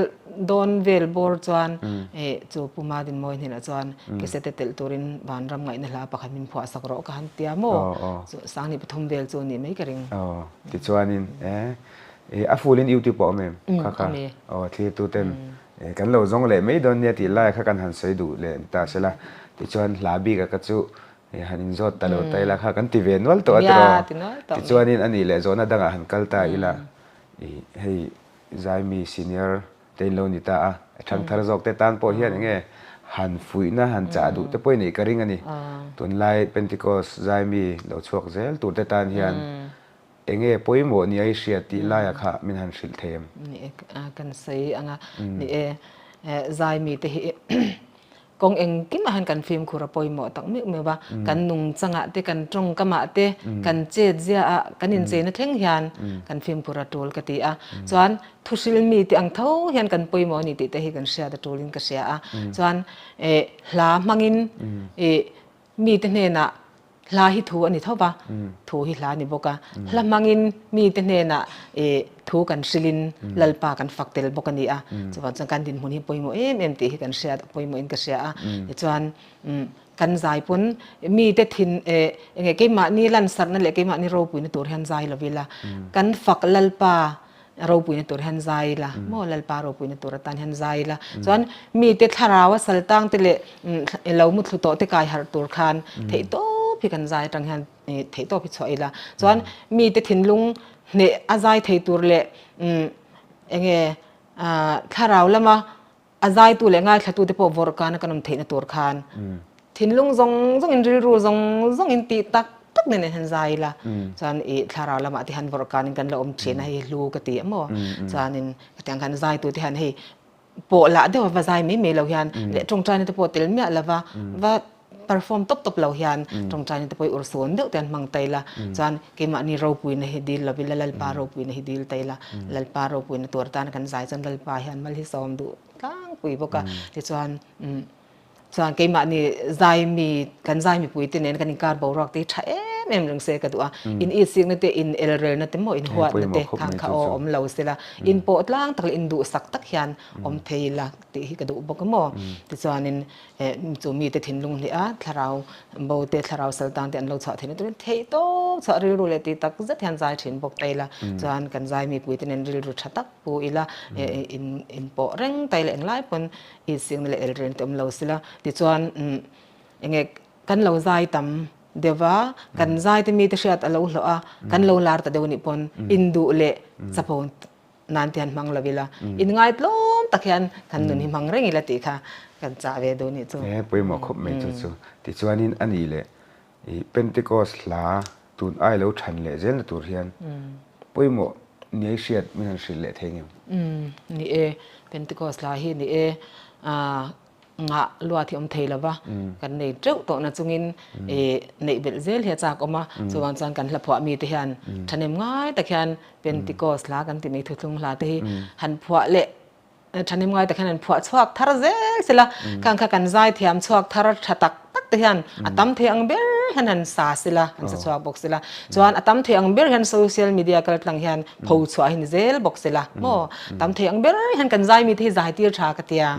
dawn vel bawr chuan chu Pu Madinmawi hnenah chuan cassette telh turin vanram ngaihna hla pakhat min phuah sak rawh ka han tia maw? Chu sanghnih pathum vel chu a nih mai ka ring. Aw tichuanin a full in YouTube ah a awm em? Kha kha aw thlirtu ten kan lo zawng leh mai dawn nia tih lai kha kan han sawi duh leh ni ta sela tichuan hla bik a ka chu Han inzawt ta lo ta ila kha kan ti ve nual tawh a tiraw? Tichuanin a nih leh zawhna dangah han kal ta ila i hei Zaimi senior te in lo ni ta a, thangthar zawk te tan pawh hian enge han fuihna han chah duh te pawh i neih ka ring a ni. Tunlai Pentecost Zaimi lo chhuak zel tur te tan hian enge pawimawh nia i hriat tih laiah kha min han hrilh thei em? Ni e, kan sawi ang a, ni e, Zaimi te hi Kawng engkimah hian kan fimkhur a pawimawh tak meuh meuh a, kan nungchangah te, kan tawngkamah te, kan chetziaah, kan incheina thleng hian kan fimkhur a tul ka ti a. Chuan thuhril mite ang tho hian kan pawimawh a ni tih te hi kan hriat a tulin ka hria a. Chuan hla hmangin mite hnenah Hla hi thu a ni tho va, thu hi hla a ni bawk a. Hla hmangin mite hnenah thu kan hrilhin Lalpa kan fak tel bawk a ni a. Chuvang chuan kan dinhmun hi pawimawh em em tih hi kan hriat a pawimawhin ka hria a. Tichuan kan zai pawn mite thin enge keimahni lansarhna leh keimahni ropuina tur hian zai lo ila, kan fak Lalpa ropuina tur hian zai ila maw Lalpa ropuina tur atan hian zai ila chuan mite thlarau a sal tang te leh lo muthlu tawh te kai harh tur khan theih tawp hi kan zai atang hian theih tawp hi chhuah ila chuan mite thinlung hneh a zai thei tur leh enge thlarau lama A zaitu leh ngaithlatute pawh vawrh kana kan awm theihna tur khan thinlung zawng zawngin rilru zawng zawngin tih tak tak nen hian zai ila chuan i thlarau lamah te hian vawrh kanin kan la awm thin a hei hlu ka ti a maw chuanin hetiang khan zaitute hian hei pawh lah deuh a va zai mai mai lo hian leh tawngtaina te pawh tel miah lova va perform tawp tawp lo hian tawngtaina te pawh i urhsun deuh te an hmang ta ila chuan keimahni ropuina hi dil lo ila Lalpa ropuina hi dil ta ila Lalpa ropuina tur atana kan zai chuan Lalpa hian mal hi sawm duh tlangpui bawk a tichuan chuan keimahni zai mi kan zai mipui te nen kan inkar boruak te hi tha em em reng se ka duh a in itsikna te in elrelna te maw in huatna te khang kha aw awm lo sela in pawh tlang tak leh in duhsak tak hian awm thei ila tih hi ka duh bawk a maw tichuanin Chu mite thinlung hleh a, thlarau bo te, thlarau saltan te an lo chhuah theihna turin theih tawp chhuah rilru leh tih tak zet hian zai thin bawk ta ila. Chuan kan zai mipui te nen rilru tha tak pu ila, in pawh reng ta ila englai pawn insikna leh elrel te awm lo sila. Tichuan enge kan lo zai tam deuh va, kan zai te mite hriat a lo hlawh a, kan lo lar ta deuh anih pawn induh leh chapo nan te hian hmang lo ila, inngai tlawm tak hian kan nun hi hmang reng ila tih kha. kan chah ve duh nih chu. E pawimawh khawp mai chu chu. Tichuanin a nih leh i Pentecost hla tun ai lo than leh zelna tur hian pawimawh niai hriat min han hrilh leh thei ngem? Ni e, Pentecost hla hi ni e, ngah luat hi awm thei lo va, kan nei teuh tawh na chungin neih belh zel hi a chak awm a, chuvang chuan kan hla phuah mite hian thahnem ngai tak hian Pentecost hla kan tih mai thuthlung hla te hi han phuah leh Thahnem ngai tak hian an phuah chhuak thar zel sela, khang kha kan zai thiam chhuak thar tha tak tak te hian a tam thei ang ber hian han sa sela, han sa chhuak bawk sela. Chuan a tam thei ang ber hian social media kal tlang hian pho chhuah hi ni zel bawk sela maw? Tam thei ang ber hian kan zai mite hi zai tir tha ka tia.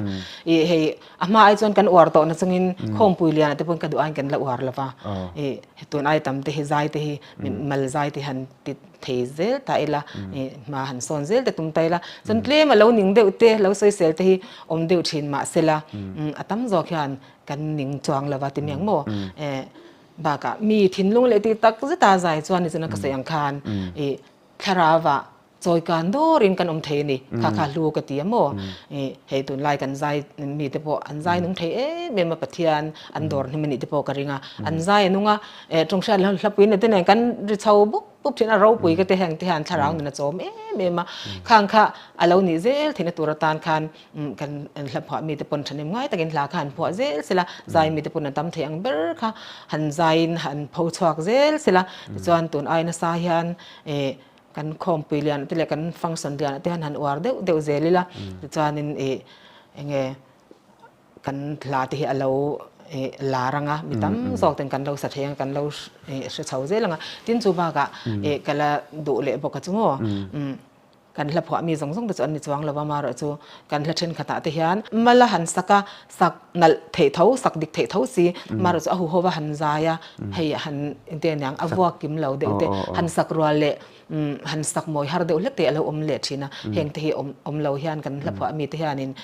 Ih hei a hma ai chuan kan uar tawh na chungin khawmpui lianah te pawhin ka duh aiin kan la uar lo va. Ih tun ai tam te hi zai te hi mal zai te han ti thei zel ta ila hma han sawn zel te tum ta ila chuan tlem a lo ning deuh te lo sawisel te hi awm deuh thin mahsela a tam zawk hian kan ning chuang lova ti miang maw bakah mi thinlung leh tih tak zeta zai chuan ni chuan ka sawi ang khan ih thlarau ah chawi kan dawrin kan awm thei a ni kha kha hlu ka ti a maw hei tunlai kan zai mi te pawh an zai nung thei em em a Pathian an dawr hnim a nih te pawh ka ring a an zai a nung a Tawngsiat hlapui na te nen kan ri chho bup bup thin a, ropui ka te heng te hian thlarau nun a chawm em em a, khang kha a lo nih zel theihna tur atan khan kan hla phuah mite pawn thahnem ngai takin hla kha han phuah zel sela, zai mite pawn an tam thei ang ber kha han zaiin han pho chhuak zel sela, tichuan tun ai nasa hian kan khawmpui lian te leh kan function lian te hian han uar deuh deuh zel ila, tichuanin enge Kan hla te hi a lo lar ang a, mi tam zawk ten kan lo sa thei ang, kan lo hre chho zel ang a. Tin chu bakah ka la duh leh bawk a chu maw? Kan hla phuah mi zawng zawng te chu an ni chuang lo va, amaherawh chu kan hla thenkhatah te hian mala han sak a, sak nalh theih tho, sak dik theih tho si, amaherawh chu a huho va han zai a, hei han engtin aniang a vuak kim lo deuh te, han sak rual leh han sak mawi har deuh hlek te a lo awm leh thin a. Heng te hi awm lo hian kan hla phuah mi te hianin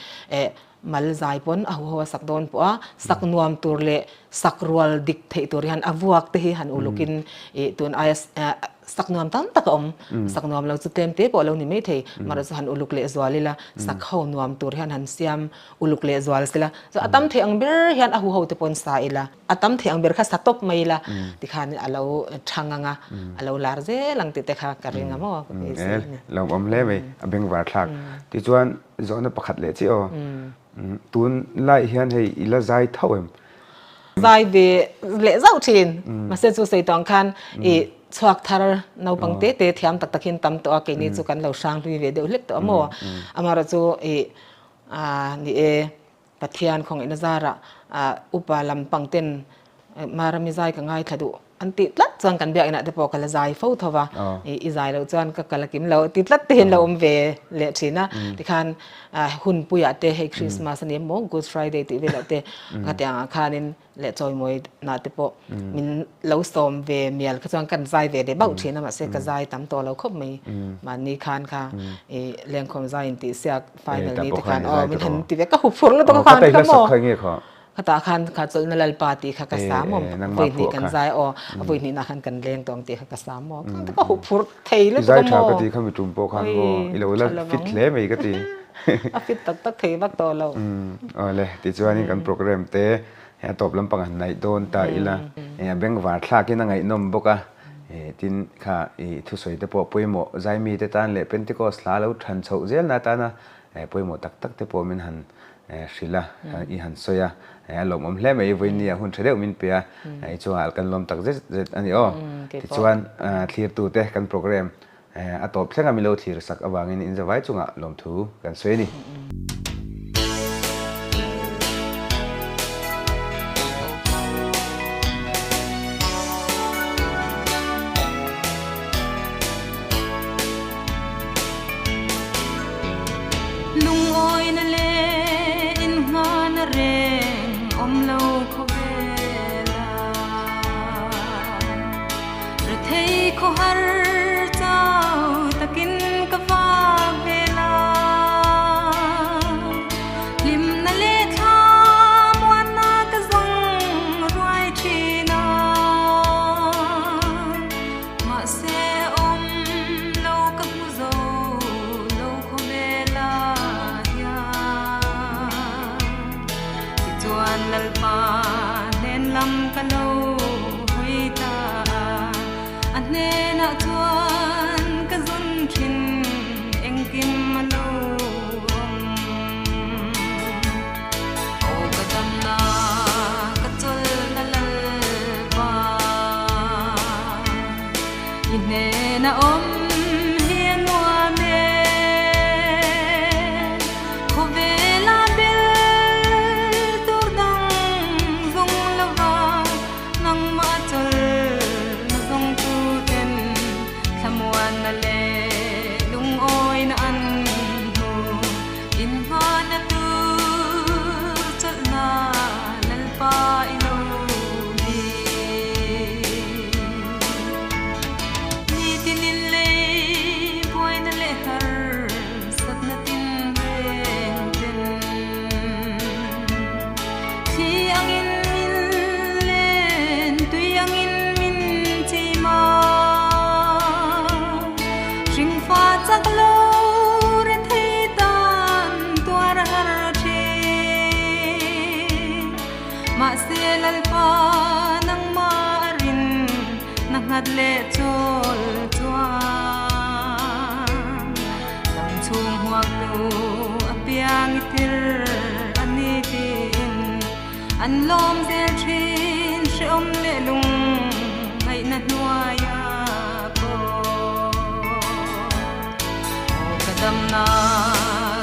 Mal zai pawn a huho a sak dawn pawh a, sak nuam tur leh sak rual dik theih tur hian a vuak te hi han ulukin ih tun aia sak nuam tam tak a awm. Sak nuam lo chu tlem te pawh a lo ni mai thei. Mahrawh chu han uluk leh zual ila, sak ho nuam tur hian han siam uluk leh zual sela. Chu a tam theih ang ber hian a huho te pawn sa ila, a tam theih ang ber kha sa tawp mai ila tikhan a lo thang ang a, a lo lar zel ang tih te kha ka ring a maw ka beisei a ni. Lawmawm hle mai, a bengvar thlak. Tichuan Zawhna pakhat leh chiah aw. Tun lai hian hei i la zai tho em? Zai ve leh zauh thin. Mahse chu sawi tawh ang khan i chhuak thar naupang te te thiam tak tak hian tam tawh a, keini chu kan lo hrang hlui ve deuh hlek tawh a maw? Amaherawh chu i ni e Pathian khawngaihna zarah upa lampang ten Marami zai ka ngaithla duh an tih tlat chuan kan biakinah te pawh ka la zai fo tho va, i zai loh chuan ka kal a kim lo ti tlat te hian lo awm ve leh thin a. Tikhan hunpuiah te hei Christmas a ni emaw Good Friday tih velah te khatiang ah khanin leh chawimawi nah te pawh min lo sawm ve mial kha chuan kan zai ve leh bauh thin a mahse ka zai tam tawh lo khawp mai. Mahni khan kha i lengkhawm zai intih siak final ni te khan aw min han ti ve ka huphurh lutuk a khan kha maw. Khatah khan kha chawlhna Lalpa tih kha ka sa maw? Vawi hnih kan zai aw, a vawi hnihna khan kan leng tawh ang tih kha ka sa maw? Khang te ka huh phurh thei lutuk a maw? I zai tha ka ti kha mi tum pawh khan maw? I lo la fit hle mai ka ti. A fit tak tak thei vak tawh lo. Awle, tichuanin kan program te a tawp lampang han naih dawn ta ila, a bengvar thlakin a ngaihnawm bawk a, tin kha i thusawi te pawh pawimawh Zaimi te tan leh Pentecost hla lo than chhoh zelna atana pawimawh tak tak te pawh min han hrilh a, i han sawi a, a lawmawm hle mai, vawinia hun tha deuh min pe a, i chungah kan lawm tak zet zet a ni aw. Tichuan thlirtute kan program a tawp thleng a min lo thlir sak avangin in zavai chungah lawmthu kan sawi a ni. Lungawina leh inngana reng awm lo khawvela Rethei khawhar chau takin ka vak vel a Hlimna leh thla muanna ka zawng ruai thin a. Mahse awm lo ka hmu zo lo khawvela hian. hnenah chuan ka zun thin engkim a lo awm. Aw ka damna ka chawlhna Lalpa, i hnena awm hi a nuam e. Khawvela bel tur dang zawng lova nangmah chawlhna zawngtu ten thlamuanna leh lungawina an hmu. Inhmana tur chawlhna Lalpa i lo ni. Nitinin lei buaina leh harsatna tinreng ten thli angin min len, tui angin min chim a. Hringfa chak lo re thei tan tuar har thin. Mahse Lalpa nangmah a rin na nghat leh chawl chuan lam chhung huaktu apiang i tir a ni tiin an lawm zel thin hrehawm leh lung ngaihna hnuaia pawh. Aw ka damna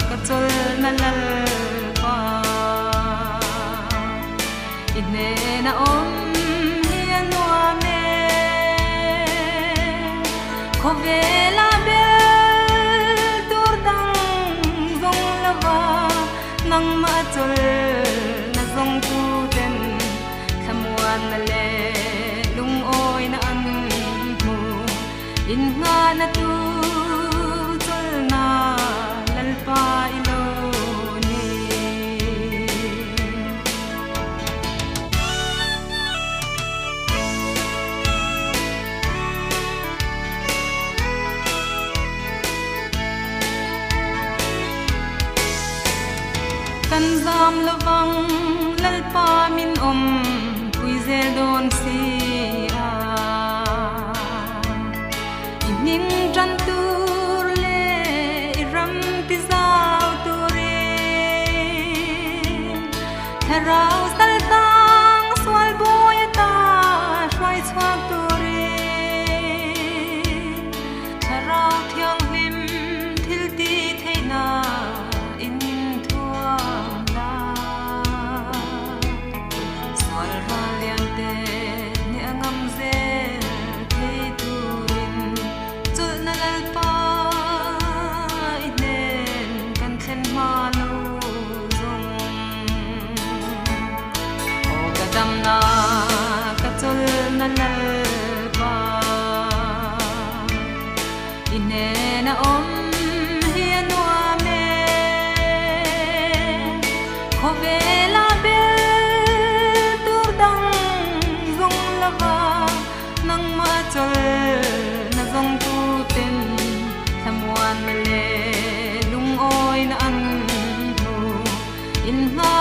ka chawlhna Lalpa, i hnena awm hi a nuam e. Khawvela bel tur dang zawng lova nangmah chawlhna zawngtu ten thlamuanna leh lungawina an hmu. Inngahna tur chawlhna Lalpa i lo ni. Kan zam lovang Lalpa min awm pui zel dawn si a. I hming tan tur leh i ram ti zau turin Thlarau sal tang sual bawi ata hruai chhuak turin Thlarau thianghlim thil ti theihna in min thuam la. Sual ral lian te ni a ngam zel thei turin chawlhna Lalpa i hnen kan thlen hma lo zawng. Aw ka damna ka chawlhna Lalpa i hnena awm hi a nuam e. Khawvela bel tur dang zawng lova nangmah chawlhna zawngtu ten thlamuanna leh lungawina an hmu. Inngahna